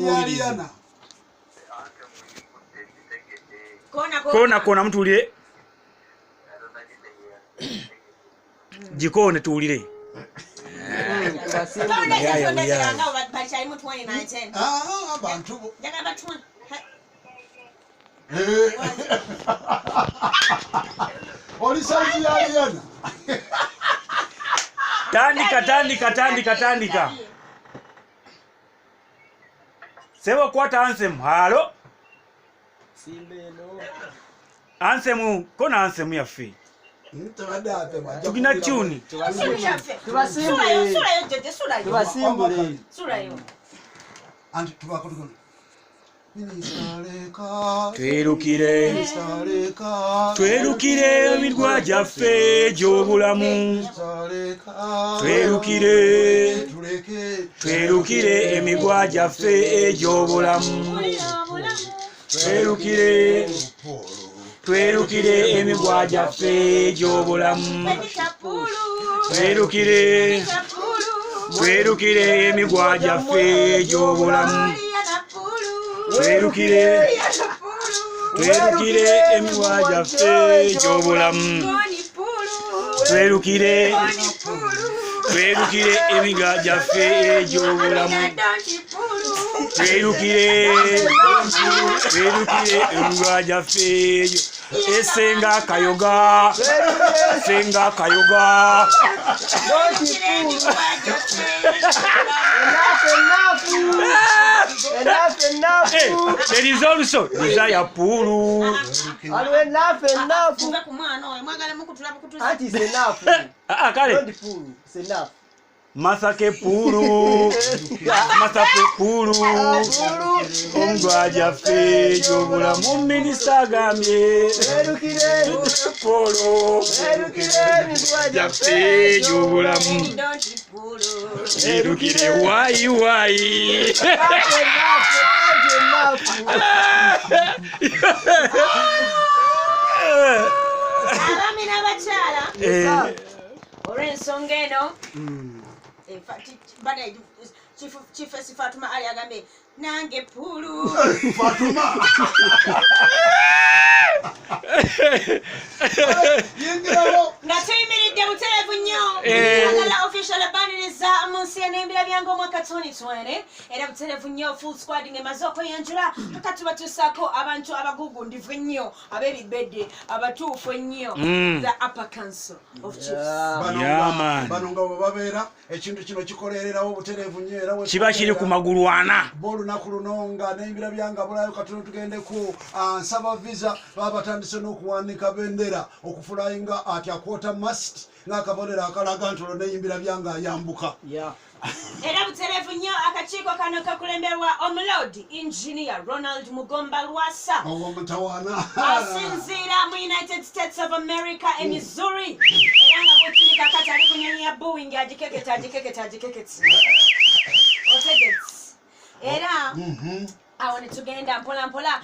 Tukuwulirize. Kona kona mutuwulire. Gikoone tuwulire. Tandika tandika tandika tandika. Sebo kwata ansem. Halo. Ansemu kona ansemu yaffe. Tugina tune. Tubasimbule. Twerukire twerukire emigwa gyaffe egy'obulamu. Twerukire twerukire emigwa gyaffe egy'obulamu. Twerukire twerukire emigwa gyaffe egy'obulamu. Twerukire twerukire emigwa gyaffe egy'obulamu. Twerukire twerukire emigwa gyaffe egy'obulamu. Twerukire twerukire emigwa gyaffe egy'obulamu. Twerukire twerukire emigwa gyaffe egyo. Esenga kayoga senga kayoga. Enough, enough. Hey, there is also desire pulu. Enough, enough. That is enough. Kale. Don't pull. It's enough. Masake pulu. Masake pulu. Omugwa gyaffe egy'obulamu minisita agambye. Polo. Gyaffe egy'obulamu. Twerukire wayi wayi. Abaami n'abakyala olw'ensonga eno Chief Fatuma Ali agambye nange pulu. Fatuma nga tuyimiridde butereevu nnyo agala official abaniriza mu nsi n'embira byange omwaka 2020 era butereevu nnyo full squad ng'emaze okweyanjula kaka tubatuusaako abantu abagugundivu ennyo ab'ebibedde abatuufu ennyo the upper council of chiefs. Bano nga bwe babeera ekintu kino kikolererawo butereevu nnyo era kiba kiri ku magulu ana. Olunaku luno nga n'embira byanga bulayo katono tugende ku nsaba visa baba batandise n'okuwanika bendera okufulayinga at a quarter mast n'akabonero akalaga nti olwo n'eyimbira byanga ayambuka. Era butereevu nnyo akakiiko kano kakulemberwa Omulord Engineer Ronald Mugomba Lwasa asinziira mu United States of America e Missouri era nga bwetuli kakati ali ku nnyonyi ya Boeing agikekete agikekete agikekete otegetse. Era awo ne tugenda mpola mpola.